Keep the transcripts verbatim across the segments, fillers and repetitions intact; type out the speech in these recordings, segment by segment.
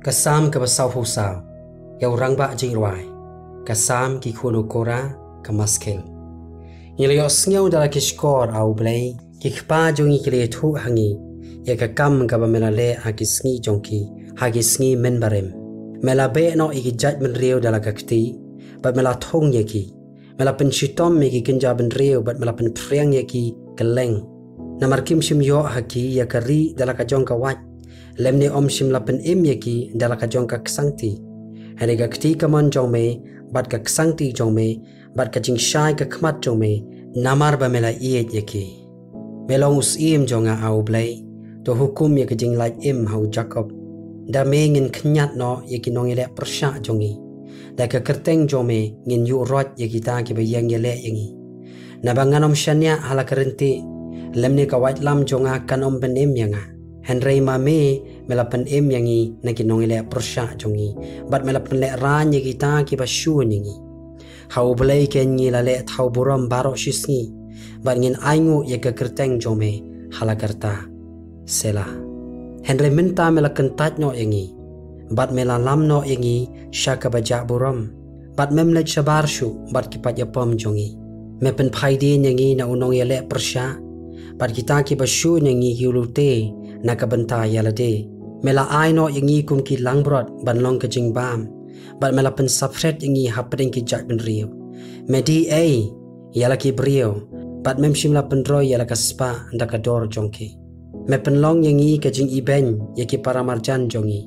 Ka Salm kaba sawphew saw. Ïa u rangbah jingrwai. Ka Salm ki khun u Korah, ka Maskil. Ngi la ïohsngew da la ki shkor, A U Blei, ki kpa jong ngi ki la ïathuh ha ngi ïa ka kam kaba me la leh ha ki sngi jong ki, ha ki sngi mynbarim. Me la beh noh ïa ki jaitbynriew da la ka kti, bad me la thung ïa ki. Me la pynshitom ïa ki kynja bynriew, bad me la pynphriang ïa ki kylleng. Namar kim shym ïoh ha ki ïa ka ri da la ka jong ka wait, lymne ym shym la pynim ïa ki da la ka jong ka ksangti. Hynrei ka kti kamon jong me, bad ka ksangti jong me, bad ka jingshai ka khmat jong me, namar ba me la ïeit ïa ki. Me long u syiem jong nga, A U Blei, to hukum ïa ka jinglait im ha u Jakob. Da me ngin khñiat noh ïa ki nongïaleh pyrshah jong ngi. Da ka kyrteng jong me ngin ïuh roit ïa kita kiba ïeng ïaleh ïa ngi. Naba ngan ym shaniah ha la ka ryntieh, lymne ka waitlam jong nga kan ym pynim ïa nga. Hynrei ma me, me la pynim ïa ngi na ki nongïaleh pyrshah jong ngi, bad me la pynlehraiñ ïa kita kiba shun ïa ngi. Ha U Blei keiñ ngi la leh thaw burom baroh shisngi, bad ngin ainguh ïa ka kyrteng jong me ha la ka rta. Selah. Hynrei mynta me la kyntait noh ïa ngi, bad me la lam noh ïa ngi sha kaba jah burom, bad mem leit shabar shuh bad ki paid ïapom jong ngi. Me pynphai dien ïa ngi na u nongïaleh pyrshah, bad kita kiba shun ïa ngi ki lute na ka bynta ïa lade. Me la ai noh ïa ngi kum ki langbrot ban long ka jingbam, bad me la pynsaphriang ïa ngi hapdeng ki jaitbynriew. Me dih ei ïa la ki briew, bad mem shym la pynroi ïa la ka spah da ka dor jong ki. Me pynlong ïa ngi ka jingibeiñ ïa ki paramarjan jong ngi,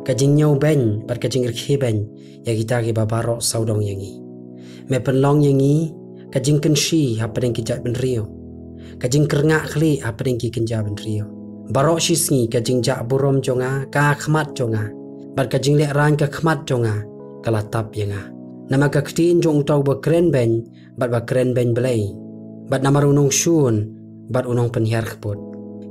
ka jingñiewbeiñ bad ka jingrkhie beiñ ïa kita kiba baroh sawdong ïa ngi. Me pynlong ïa ngi ka jingkynshi hapdeng ki jaitbynriew, ka jingkyrngah khlieh hapdeng ki kynja bynriew. Baroh shisngi ka jingjah burom jong nga, ka khmat jong nga, bad ka jinglehraiñ ka khmat jong nga, ka la tap ïa nga. Namar ka ktien jong uta uba kren beiñ, bad ba kren beiñ Blei, bad namar u nongshun bad u nongpynhiar kput.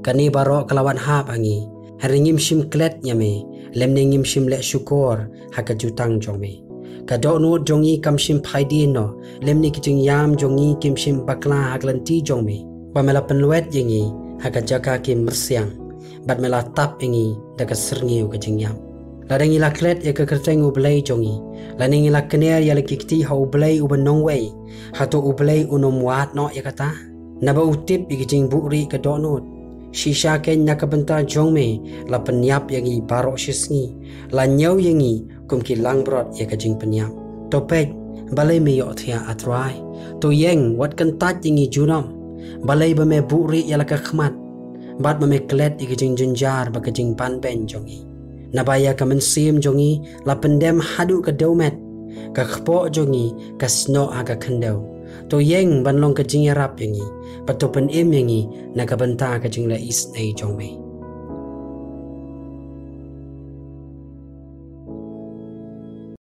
Kane baroh ka la wan hap ha ngi, hynrei ngim shym klet ïa me, lymne ngim shym leh shukor ha ka jutang jong me. Ka dohnud jong ngi kam shym phai dien noh, lymne ki jingïam jong ngi kim shym bakla ha ka lynti jong me. Ba me la pynlwet ïa ngi ha ka jaka ki myrsiang, bad me la tap ïa ngi da ka syrngiew ka jingïap. Lada ngi la klet ïa ka kyrteng U Blei jong ngi, lane ngi la kner ïa la ki kti ha U Blei uba nongwei, hato U Blei un ym wad noh ïa kata? Naba u tip ïa ki jingbuhrieh ka dohnud. Shisha keiñ na ka bynta jong me la pynïap ïa ngi baroh shisngi, la ñiew ïa ngi kum ki langbrot ïa ka jingpynïap. To peit, balei me ïohthiah, A Trai? To ïeng, wat kyntait ïa ngi junom. Balei ba me buhrieh ïa la ka khmat, bad ba me klet ïa ka jingjynjar bad ka jingbanbeiñ jong ngi? Naba ïa ka mynsiem jong ngi la pyndem haduh ka dewmet, ka kpoh jong ngi ka snoh ha ka khyndew. To ïeng ban long ka jingïarap ïa ngi, bad to pynim ïa ngi na ka bynta ka jingleh isynei jong me.